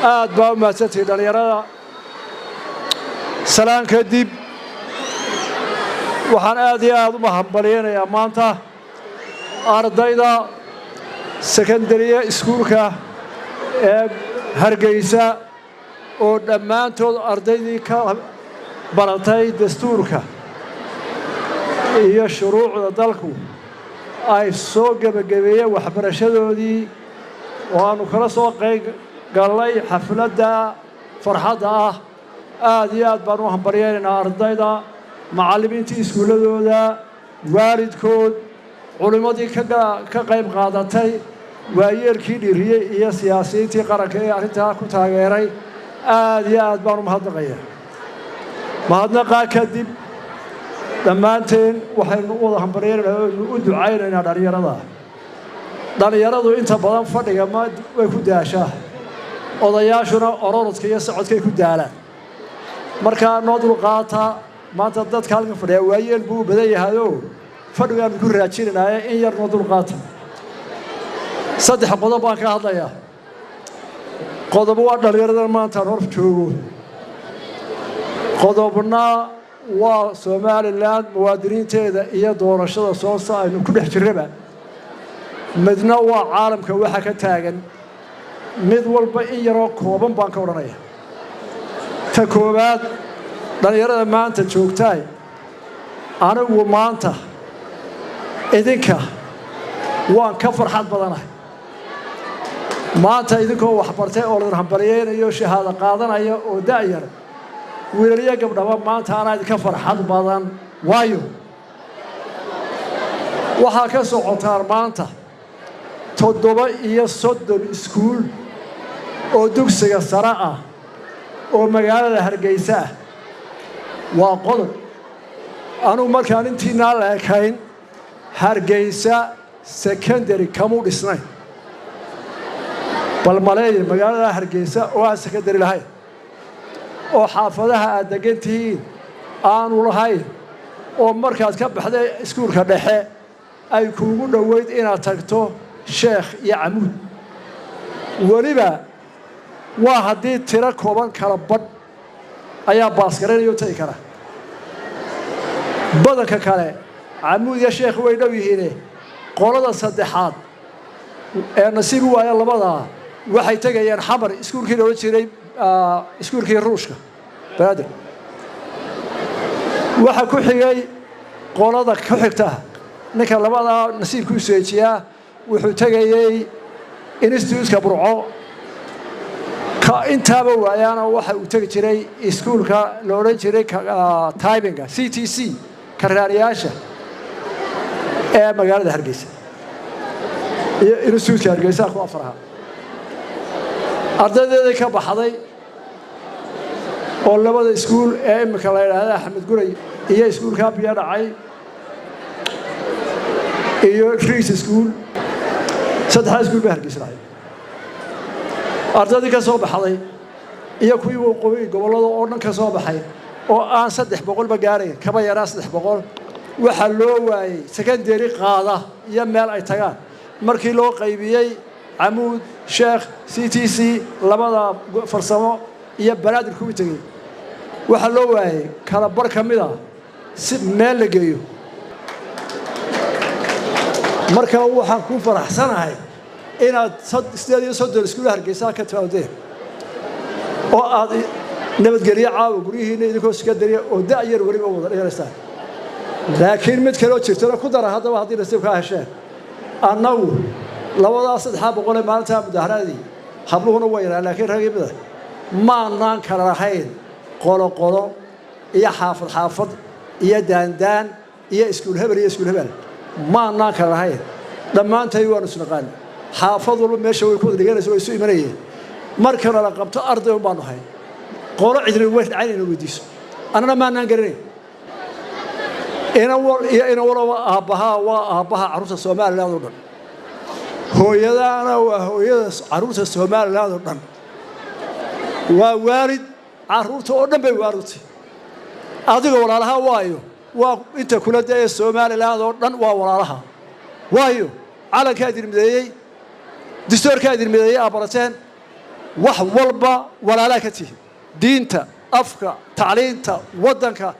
Aad baa u mahadsantihi, dhallinyarada. Salaan kadib, waxaan aad iyo aad u mahadbaliyanayaa maanta ardayda sekandariya iskuulka ee Hargeysa oo dhammaantood ardaydii ka baratay dastuurka iyo shuruucda dalku ay soo gebagabeeyeen waxbarashadoodii, oo aannu kala soo qayb gallay xafladda farxadda ah. Aad iyo aad baan u hambaryaynaynaa ardayda, macallimiintii iskuulladooda, waalidkood, culimmadii ka qayb qaadatay, waayeelkii dhiiriyey iyo siyaasiyiintii qaranka ee arrintaa ku taageeray. Aad iyo aad baan u mahadnaqaya. Mahadnaqaa kadib, dhammaanteen waxaynu u wada hambaryaynaynaa oynu u ducaynaynaa dhallinyarada. Dhallinyaradu inta badan fadhiga ma way ku daashaa, odayaashuna ororodka iyo socodkay ku daalaan. Markaa noo dulqaata. Maanta dadka halkan fadhiya waayeel buu u badan yahayoo fadhigaanu ku raajinanaaye, in yar noo dulqaata. Saddex qodob baan ka hadlayaa. Qodob waa dhallinyaradan maantaan hor joogo, qodobna waa Somaliland muwaadiniinteeda iyo doorashada soosa aynu ku dhex jirraba, midna waa caalamka waxa ka taagan. Mid walba in yaroo kooban baan ka odhanaya. Ta koowaad, dhallinyarada maanta joogtaay, anigu maanta idinka waan ka farxad badanahay. Maanta idinkoo waxbartay oo ladan hambalyaynayo, shahaado qaadanaya oo da'yar, wiilaliyo gabdhaba, maanta anaa idinka farxad badan. Waayo, waxaa ka socotaan maanta 37 iskuul oo dugsiga sare ah oo magaalada Hargeysa ah. Waa qodob. Anugu markaan intiinaa la ekayn, Hargeysa secondary kamuu dhisnayn. Bal maleeya magaalada Hargeysa oo aan secondary lahayn, oo xaafadaha aad degan tihiin aanu lahayn, oo markaad ka baxday iskuulka dhexe ay kuugu dhoweyd inaad tagto Sheekh iyo Camuud. Weliba waa haddii tiro kooban, kala badh ayaa baasgaraynayo tegi kara. Badanka kale Camuud iyo Sheekh way dhow yihiine, qolada saddexaad ee nasiib u waaya labadaa waxay tegayeen Xamar, iskuulkii la odhan jiray iskuulkii Ruushka, Banaadir. Waxa ku xigay qolada ku xigta, ninka labadaa nasiibku u seejiyaa wuxuu tegayey instituutka Burco. Ka intaaba waayaana waxa uu tegi jiray iskuulka la odhan jiray tybinga CTC, karaariyaasha ee magaalada Hargeysa iyo instituutka Hargeysa ku afaraha. Ardaydeedii ka baxday oo labada iskuul ee imika la yidhaahda Axmed Guray iyo iskuulkaa biyo dhacay iyo Riis Iskuul, saddexdaa iskuul bay Hargeysa lahayd. Ardaydii ka soo baxday iyo kuwii waqooyi gobollada oo dhan ka soo baxay oo aan 300ba gaarayn, kaba yaraa 300, waxaa loo waayey secondary qaada iyo meel ay tagaan. Markii loo qaybiyey Camuud, Sheekh, CTC, labada farsamo iyo Banaadir kuwii tegey, waxaa loo waayey kala bar ka mid a si meel la geeyo. Marka waxaan ku faraxsanahay inaad 38 iskuul Hargeysaa ka timaadeen oo aad nabadgelyo caawa guryihiinna idinkoo sekandariya oo da'yar weliba wada dhiganaysaan. Laakiin mid kaloo jirtana ku dara haddaba, haddii nasiibkaa hesheen. Annagu labadaa saddexaa boqolee maalintaa mudaharaadii, habluhuna waa yaraan, laakiin ragii mida maanaan kala lahayn qolo qolo iyo xaafad xaafad iyo daandaan iyo iskuul hebel iyo iskuul hebel, maanaan kala lahayn. Dhammaantay waanu isnaqaani. Xaafad walba meesha way ku wada dhiganaysa, way isu imanayeen. Markana la qabto, arday un baanu ahayn. Qolo cidina way dhacaynayna weydiiso, annana maanaan garanayn. Inan wal iyo inan walaba, aabbahaa waa aabbaha carruurta Somaliland oo dhan, hooyadaana waa hooyada carruurta Somaliland oo dhan, waa waalid carruurta oo dhan bay waalidtay. Adiga walaalaha waayo waa inta kula da ee Somaliland oo dhan waa walaalaha. Waayo, calankaa idin mideeyey, distoorkaa idin mideeyey, aa barateen. Wax walba walaalaa ka tihin, diinta, afka, tacliinta, waddanka,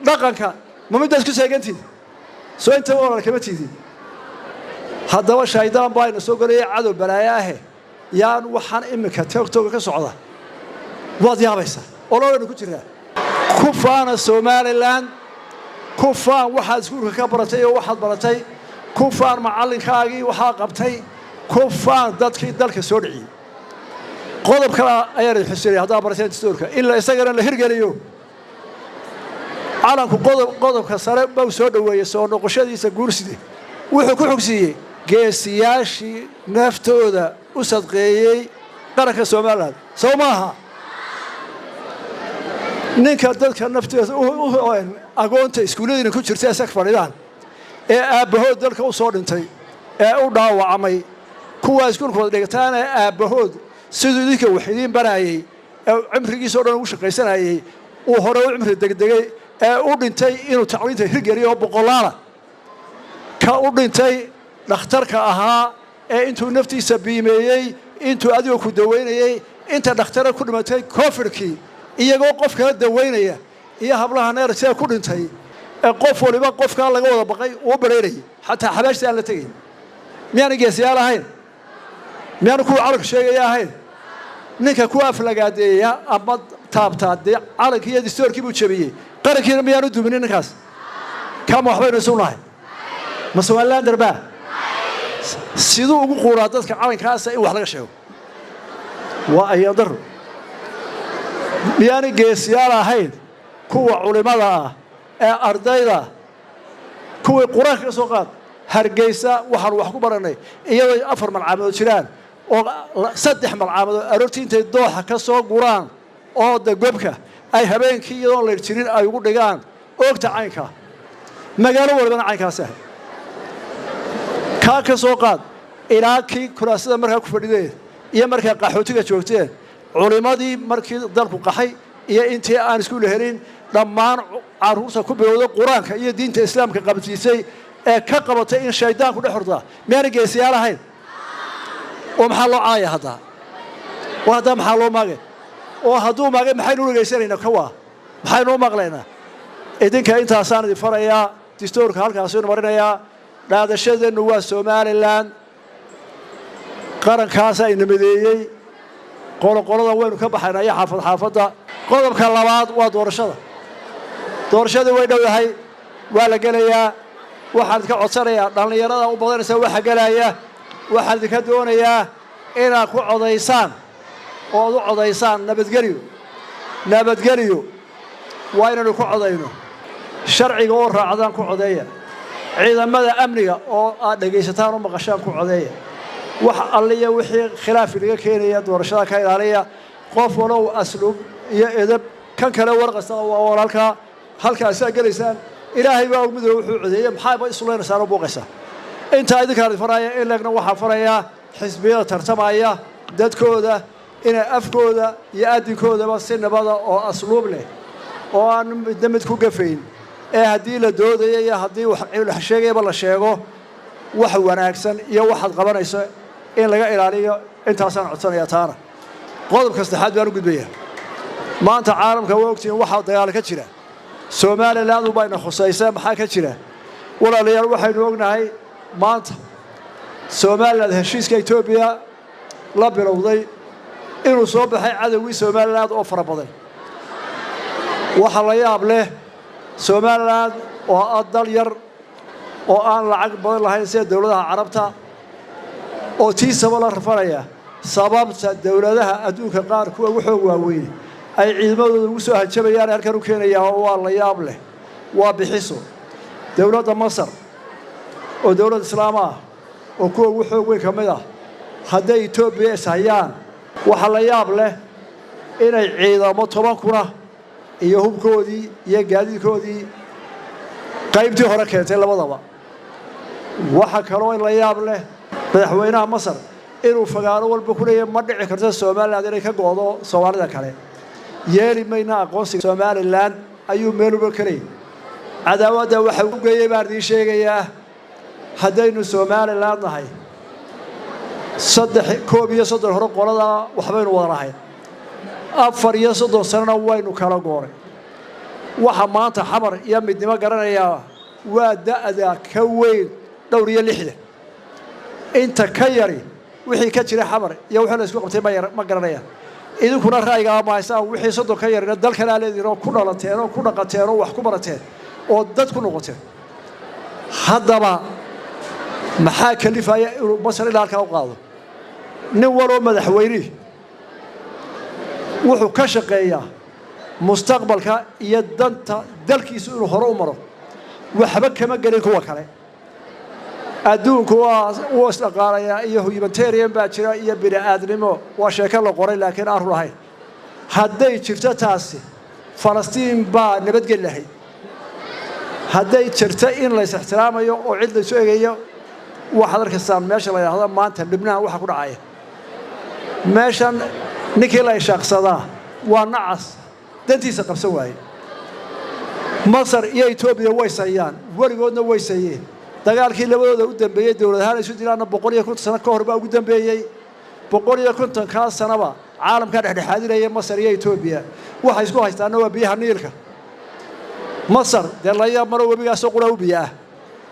dhaqanka, ma middaad ku seegantihin? Soo intaba walaal kama tihdin? Haddaba shaydaan baa ina soo gelaya, cadow balaayo ahe. Yaan waxaan iminka TikTok-ga ka socda waad yaabaysaa, ololanu ku jiraa. Ku faana Somaliland, ku faan waxaad iskuulka ka baratay iyo waxaad baratay, ku faan macallinkaagii waxaa qabtay, ku faan dadkii dalka soo dhiciyey. Qodob kale ayaan idin xusinaya: haddaa barateen dastuurka, in la isagana la hirgeliyo. Calanku qodob qodobka sare bau soo dhoweeyey soo noqoshadiisa guurside. Wuxuu ku xogsiiyey geesiyaashii naftooda u sadqeeyey qaranka Somaliland. Sow maaha ninka dadka nafteeda agoonta iskuulladiina ku jirta sag fadhidaan ee aabbahood dalka u soo dhintay ee u dhaawacmay, kuwaa iskuulkooda dhigataana aabbahood siduu idinka wax idiin baraayey ee cimrigiisa o dhan ugu shaqaysanayey, uu hore u cimri degdegay ee u dhintay inuu tacliinta hirgeliyo boqolaala, ka u dhintay dhakhtarka ahaa ee intuu naftiisa biimeeyey, intuu adigoo ku dawaynayey, inta dhakhtara ku dhimatay Covid-kii iyagoo qof kala dawaynaya, iyo hablaha nurse-ee ku dhintay ee qof waliba qofkaa laga wada baqay uu badhaynayay, xataa xabaashta aan la tegayn, miyaana geesiyaal ahayn? Miyaanu kuwa calanka sheegaya ahayn? Ninka ku aflagaadeeya ama taabtaa, dee calankii iyo distoorkii buu jebiyey, qarankiina miyaanu duminin ninkaas? Kama waxbaynu isu nahay? Ma Somalilander baa? Siduu ugu quuraa dadka calankaasa in wax laga sheego? Waa ayadaro. Miyaanay geesiyaal ahayn kuwa culimmada ah ee ardayda, kuwii Qur-aanka ka soo qaad? Hargeysa waxaanu wax ku baranay iyadoo afar malcaamood jiraan oo saddex malcaamodood aroortii intay dooxa ka soo guraan oo de gobka ay habeenkii iyadoon layr jirin ay ugu dhigaan oogta caynka. Magaalo walibana caynkaasi ahay. Kaa ka soo qaad ilaa kii kuraasada markaa ku fadhideen iyo markaa qaxootiga joogteen, culimmadii markii dalku qaxay iyo intii aan iskuul helin, dhammaan carruurta ku bilowday Qur-aanka iyo diinta Islaamka qabsiisay ee ka qabatay in shaydaanku dhex hortaa, miyaana geesiyaal ahayn? Oo maxaa loo caaya haddaa? Oo haddaa maxaa loo maagay? Oo hadduu maagay, maxaynu dhegaysanaynaa? Kawaa maxaynu u maqlaynaa? Idinka intaasaan idin farayaa. Distoorka halkaasaynu marinayaa. Dhaadashadeennu waa Somaliland, qarankaasaa ina mideeyey. Qoloqolada waynu ka baxaynaa iyo xaafad xaafadda. Qodobka labaad waa doorashada. Doorashadii way dhowdahay, waa la gelayaa. Waxaan idinka codsanayaa, dhallinyarada u badanaysa waxa gelaya, waxaan idinka doonayaa inaad ku codaysaan oo ad u codaysaan nabadgelyo. Nabadgelyo waa inaynu ku codayno. Sharciga oo raacdaan ku codeeya. Ciidamada amniga oo aad dhegaysataan oo maqashaan ku codeeya. Wax alliya wixii khilaaf inaga keenaya doorashada ka ilaaliya. Qof walow asluub iyo edab kan kale warqasta waa walaalkaa. Halkaasaa gelaysaan, Ilaahay baa og midoobe wuxuu codeeyey. Maxaaba isulaynaysaa oo buuqaysaa? Intaa idinkaan idin faraya in leegna waxaan farayaa xisbiyada tartamaya dadkooda inay afkooda iyo addinkoodaba si nabada oo asluub leh oo aan midna mid ku gafayn, ee haddii la doodayo iyo haddii wax sheegayaba la sheego wax wanaagsan iyo waxaad qabanayso in laga ilaaliyo. Intaasaan codsanaya taana. Qodobka saddexaad baan u gudbaya. Maanta caalamka waa ogtihiin waxaa dagaal ka jira. Somaliland bayna khusaysa. Maxaa ka jira, walaalayaal? Waxaynu ognahay maanta Somaliland heshiiska Etoobiya la bilowday inuu soo baxay cadowgii Somaliland oo fara badan. Waxaa la yaab leh, Somaliland oo ah dal yar oo aan lacag badan lahayn sida dowladaha Carabta oo tiisaba la rafanaya, sababta dowladaha adduunka qaar kuwa ugu xoog waaweyne ay ciidamadooda ugu soo hanjabayaan halkan u keenayaan waa la yaab leh, waa bixiso. Dowladda Masar oo dowlad Islaam ah oo kuwa ugu xoog weyn ka mid ah, hadday Etoobiya ishayaan, waxaa la yaab leh inay ciidamo 10,000 iyo hubkoodii iyo gaadiidkoodii qaybtii hore keentay labadaba. Waxaa kaloo la yaab leh madaxweynaha Masar inuu fagaaro walba ku leeyahay, ma dhici karto Somaliland inay ka go'do Soomaalida kale, yeeli mayna aqoonsiga Somaliland, ayuu meel uba ka leeyay. Cadaawadda waxa u geeyey baan idiin sheegayaa. Haddaynu Somaliland nahay, 33 hore qoladaa waxbaynu wada lahayn, 34 sanona waynu kala goonay. Waxa maanta Xamar iyo midnimo garanayaa waa da'da ka weyn dhowr iyo 60. Inta ka yari wixii ka jira Xamar iyo wixii la isku qabtay ma garanayaan. Idinkuna ra'yigaa ma haysaan. Wixii 30 ka yarina dalkanaa leedihin oo ku dhalateen oo ku dhaqateen oo wax ku barateen oo dad ku noqoteen. Haddaba maxaa kalifaya inuu Masar ilaa halkaa u qaado? Nin waloo madaxweynihi wuxuu ka shaqeeyaa mustaqbalka iyo danta dalkiisu inuu hore u maro, waxba kama gelin kuwa kale. Adduunku waa wuu isdhaqaalayaa iyo humanitarian baa jira iyo bini aadnimo, waa sheeko la qoray laakiin aan run ahayn. Hadday jirto taasi, Falastiin baa nabadgeli lahayd. Hadday jirto in lays ixtiraamayo oo cid laysu egayo, waxaad arkaysaan meesha la yidhaahdo maanta Libnaan waxa ku dhacaya. Meeshan ninkii la ishaaqsadaa waa nacas dantiisa qabsan waaye. Masar iyo Etoobiya way sayaan, weligoodna way sayeen. Dagaalkii labadooda u dambeeyey dowlad ahaan isu dilaanna 150 sano ka hor baa ugu dambeeyey. 150-kaa sanaba caalamkaa dhexdhexaadinaya Masar iyo Etoobiya. Waxay isku haystaanna waa biyaha Niilka. Masar dee layaab malo, webigaasoo qura u biyo ah.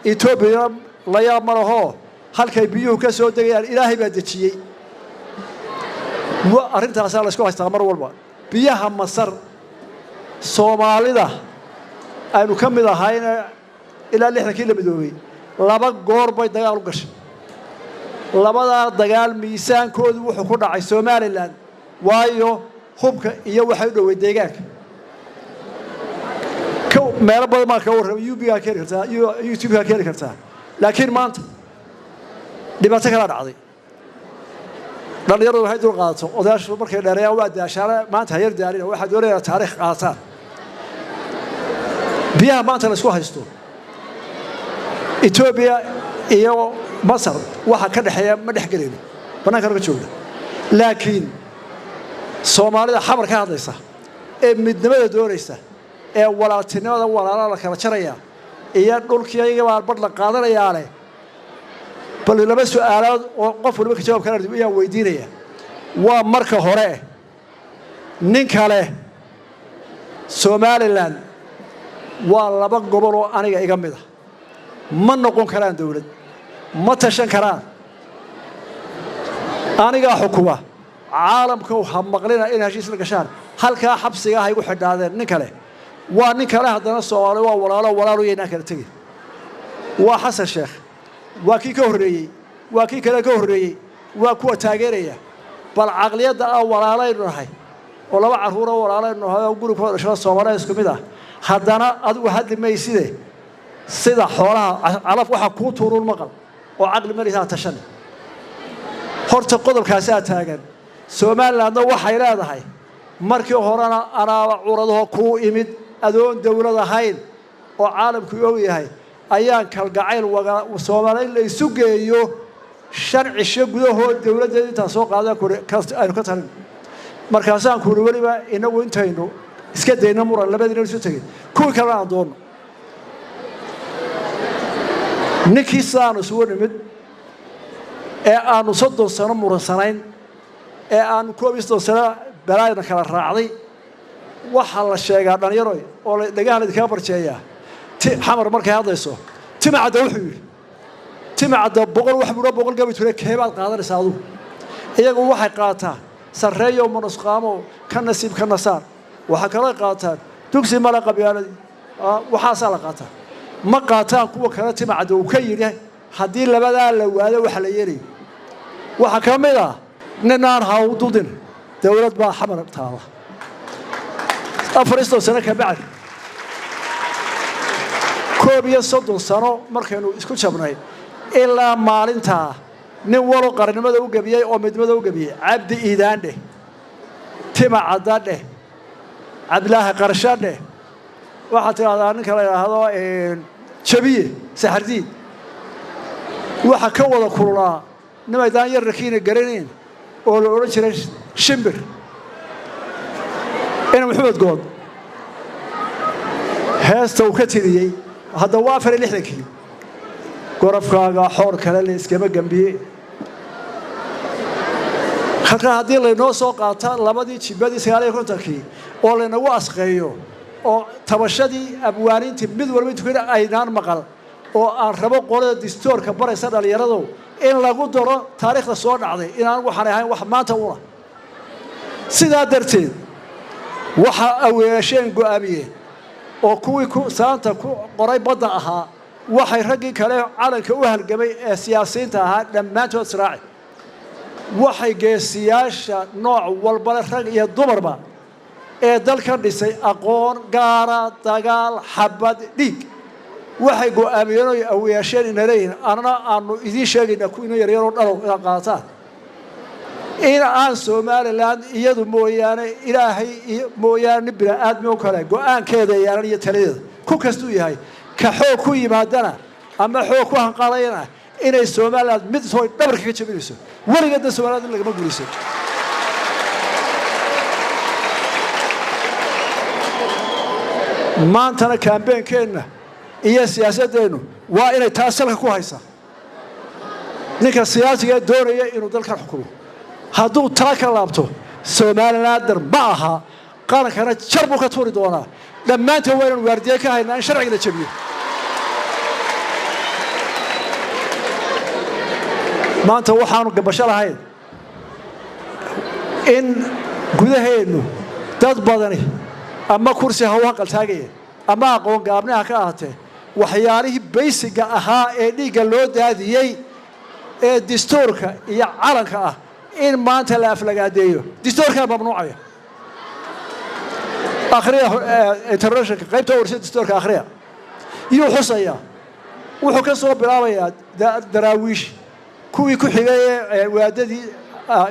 Etoobiyana layaab ma lahoo, halkay biyuhu ka soo degayaan Ilaahay baa dejiyey. Arrintaasaa la isku haystaa mar walba, biyaha Masar. Soomaalida aynu ka mid ahayna ilaa 60-kii la midoobay laba goor bay dagaal u gashay. Labadaa dagaal miisaankoodu wuxuu ku dhacay Somaliland, waayo hubka iyo waxay u dhowey deegaanka. Meelo badan baan kaga warramay, UB-gaa keeni kartaa, YouTube-gaa keeni kartaa. Laakiin maanta dhibaato kalaa dhacday. Dhallinyaradu waxay dul qaadato, odayaashu markay dheereeyaan waa daashaana. Maanta hayar daalina, waxaa doonaya taarikh qaataan. Biyaha maanta la isku haysto Etoobiya iyo Masar waxa ka dhexeeya ma dhex gelayno, bannaanka naga joogna. Laakiin Soomaalida Xamar ka hadlaysa ee midnimada doonaysa ee walaaltinimada walaala la kala jaraya iyo dhulkii ayagabaa badh la qaadanayaa leh, bal laba su'aalood oo qof waliba ka jawaab kala ayaan weydiinaya. Waa marka hore, nin kale, Somaliland waa laba gobol oo aniga iga mid a, ma noqon karaan dowlad, ma tashan karaan, anigaa xukuma. Caalamkow ha maqlina in heshiis la gashaan, halkaa xabsigaa ha igu xidhaadeen. Nin kale waa nin kale. Haddana Soomaali waa walaalo, walaalo yaynaan kala tegin. Waa Xasan Sheekh, waa kii ka horreeyey, waa kii kale ka horreeyey, waa kuwa taageeraya. Bal caqliyadda ah walaalaynu nahay oo laba carruuro walaalaynu nahay oo guri kooda dhasho, Soomaalida isku mid ah, haddana adigu hadli mayside, sida xoolaha calaf waxa kuu tuuruun maqal oo caqli malisaa tashan. Horta qodobkaasaa taagan. Somalilandna waxay leedahay, markii horena anaaba curadaho kuu imid adoon dowlad ahayn oo caalamku og yahay ayaan kalgacayl Soomaali in la isu geeyo 5 cisho gudahood dowladdeeda intaan soo qaada aynu ka talin. Markaasaan ku uhi, weliba inagu intaynu iska dayno muran labadiina isu tegin, kuwii kalena aan doonno. Ninkii sidaanu isugu nimid ee aanu 30 sano muransanayn ee aanu 31 sano balaayadna kala raacday, waxaa la sheegaa dhallinyaroy oo dhagaha laydinkaga barjeeyaa ti Xamar markay hadlayso, Timacadda wuxuu yidhi, Timacadda 100 wax buudha 100 gabi ture, keebaad qaadanaysaa adugu? Iyagu waxay qaataan sarreeyo manusqaamo ka nasiib ka nasaar. Waxaa kaloo qaataan dugsi male qabyaaladii, waxaasaa la qaataa. Ma qaataan kuwa kale Timacadda uu ka yidhi haddii labadaa la waado waxa la yeelayo. Waxaa ka mid ah ninaan hawdudin dowlad baa Xamar taala 34 sano ka bacdi, 31 sano markaynu isku jabnay. Ilaa maalintaa nin walo qarannimada u gebiyey oo midnimada u gebiyey, Cabdi Iidaan dheh, Timacadda dheh, Cabdilaahi Qarsha dheh, waxaad tidhahdaa ninka la yidhaahdo Jabiye Saxardiid, waxa ka wada kululaa nimaydaan yararkiina garanayn oo la odhan jiray Shimbir ina Maxamed Good. Heesta uu ka tiriyey hadda waa 64-kii, gorofkaaga xoor kale la iskama gembiye. Halkan haddii laynoo soo qaata labadii jibadii 59-kii oo laynagu asqeeyo, oo tabashadii abwaaniintii mid walba intu aynaan maqal, oo aan rabo qolada distoorka baraysa dhallinyaradu in lagu daro taariikhda soo dhacday, inaan waxaan ahayn wax maanta una. Sidaa darteed waxa aweesheen go'aamiyeen oo kuwii ku saanta ku qoray badda ahaa, waxay raggii kale calanka u halgamay ee siyaasiyiinta ahaa dhammaantood israaci, waxay geesiyaasha nooc walbale, rag iyo dumarba, ee dalkan dhisay, aqoon gaara, dagaal, xabad, dhiig, waxay go'aamiyeen oy aweesheen ina leeyihiin, anana aanu idiin sheegaynaa kuwiina yaryaroo dhalow inaad qaadataan in aan Somaliland iyadu mooyaane, Ilaahay mooyaane, nin bini-aadmi oo kale go'aankeeda yeelan iyo taladeeda ku kastuu yahay, ka xoog ku yimaadana ama xoog ku hanqaadayana inay Somaliland mid soo dhabarka ka jabinayso. Weligeedna Somaliland in lagama guulaysan. Maantana kaambeenkeenna iyo siyaasaddeennu waa inay taa salka ku haysaa. Ninka siyaasiga doonaya inuu dalkan xukumo hadduu taa ka laabto, Somalilander ma aha, qarankana jar buu ka tuuri doonaa. Dhammaanteen waa inaan waardiye ka haynaa in sharciga la jabiyo. Maanta waxaanu gabasho lahayn in gudaheennu dad badani ama kursi ha u hanqaltaagaya ama aqoon gaabni ha ka ahaatee, waxyaalihii baysiga ahaa ee dhiigga loo daadiyey ee distoorka iyo calanka ah in maanta la aflagaadeeyo. Distoorkaa mamnuucaya. Akhriya internationalka qaybta warshada distoorka akhriya. Yuu xusayaa? Wuxuu ka soo bilaabayaa Daraawiish, kuwii ku xigay ee waadadii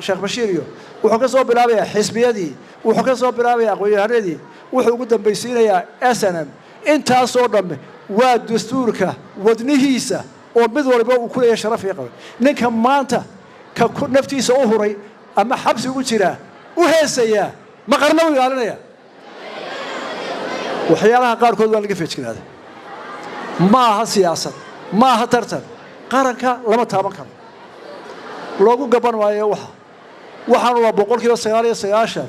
Sheekh Bashiir, iyo wuxuu ka soo bilaabayaa xisbiyadii, wuxuu ka soo bilaabayaa aqoon-yahanadii, wuxuu ugu dambaysiinayaa SNM. Intaasoo dhamme waa dastuurka wadnihiisa oo mid waliba uu ku leeyahay sharaf iyo qaban. Ninka maanta ka naftiisa u huray ama xabsi ugu jiraa u heesayaa, ma qarna u ilaalinaya? Waxyaalaha qaarkood waa laga feejignaada. Ma aha siyaasad, ma aha tartan. Qaranka lama taaban karo, loogu gaban maayo. Waxaanu waa 99%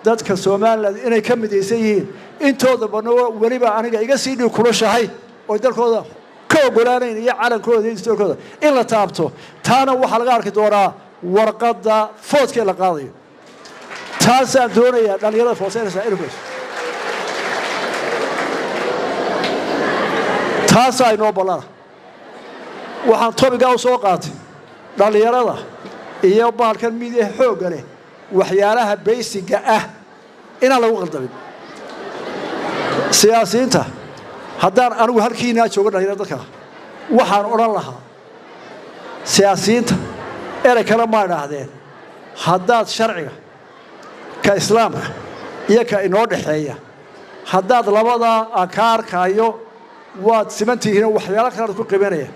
dadka Somaliland inay ka midaysan yihiin, intooda badna weliba aniga iga sii dhiig kulushahay oo dalkooda ka ogolaanayn iyo calankooda iyo distoorkooda in la taabto. Taana waxaa laga arki doonaa warqadda foodkee la qaadayo. Taasaan doonayaa dhallinyarada fooseynaysaa inay taasaa inoo ballana. Waxaan tobigaa u soo qaatay dhallinyarada iyo bahalkan miidiyaha xoogga leh, waxyaalaha baysiga ah inaan lagu qaldamin. Siyaasiyiinta, haddaan anigu halkiinaa joogo, dhalinyarada dadka waxaan odhan lahaa, siyaasiyiinta erey kale ma idhaahdeen, haddaad sharciga ka islaamka iyo ka inoo dhexeeya, haddaad labadaa aan ka arkaayo, waad siman tihiinoo waxyaalo kalead ku qiimanaya,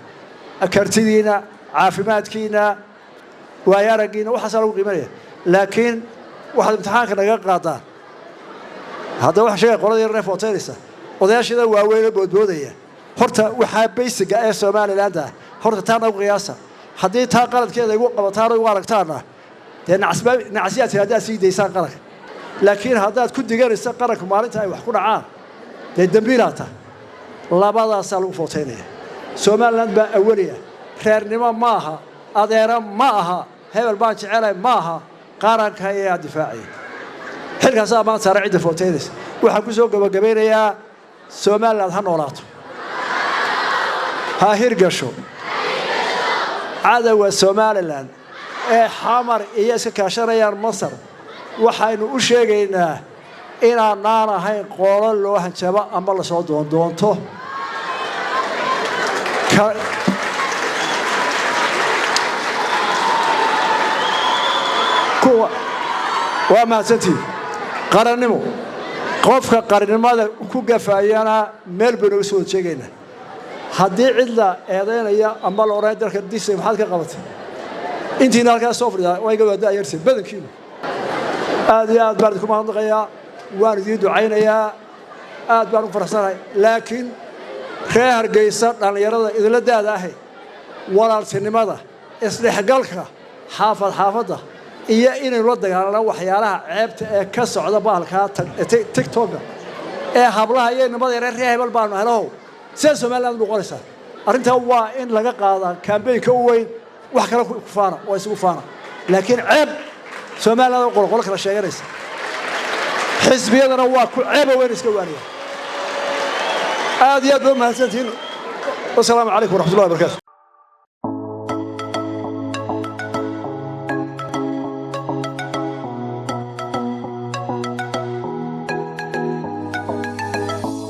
kartidiina, caafimaadkiina, waayo araggiina, waxaasaa lagu qiimanaya. Laakiin waxaad imtixaanka naga qaadaan haddaba waxaan sheegaya qolada yaree footeynaysa, odayaasheeda waaweyn oo boodboodaya, horta waxaa baysiga ee Somaliland ah, horta taa nagu qiyaasa. Haddii taa qaladkeeda igu qabataan oo igu aragtaanna, dee nacasba nacasiyaad tiri haddaad sii daysaan qaranka. Laakiin haddaad ku diganaysa qaranka maalinta ay wax ku dhacaan, dee dembiilaa ta. Labadaasaa lagu footeynaya. Somaliland baa awaliya. Reernimo ma aha, adeero ma aha, hebel baan jecelay ma aha, qaranka ayaa difaacaya. Xilkaasaa maanta saara cidda footeynaysa. Waxaan ku soo gabagabaynayaa: Somaliland ha noolaato, ha hirgasho. Cadowga Somaliland ee Xamar iyo iska kaashanayaan Masar, waxaynu u sheegaynaa inaanaan ahayn qoolo loo hanjabo ama lasoo doondoonto. Kuwa waa mahadsantihin. Qarannimo, qofka qarannimada ku gafaayana meel baynu uga soo wada sheegaynaa. Haddii cid la eedaynaya ama la odhanaya dalka disay maxaad ka qabatay, intiina halkaas soo fadhidaa waa iga waada ayarse badankiinu. Aad iyo aad baan idinku mahadnaqayaa, waan idiin ducaynayaa, aad baan ugu faraxsanahay. Laakiin reer Hargeysa, dhallinyarada idinla daada ahay, walaaltinimada, isdhexgalka, xaafad xaafadda Iyo inaynu la dagaalano waxyaalaha ceebta ee ka socda bahalkaa TikToka ee hablaha iyo inamada yaree reer hebel baanu helahow. Sidee Somaliland noqonaysaa? Arrintaa waa in laga qaadaa campaignka u weyn. Wax kale ku faana oo isugu faana, laakiin ceeb Somaliland oo qolqolo kala sheeganaysa. Xisbiyadana waa ku ceeba weyn, iska waaniya. Aad iyo aad ba mahadsantihiin. Wasalaamu calaykum waraxmatullahi wabarakatu.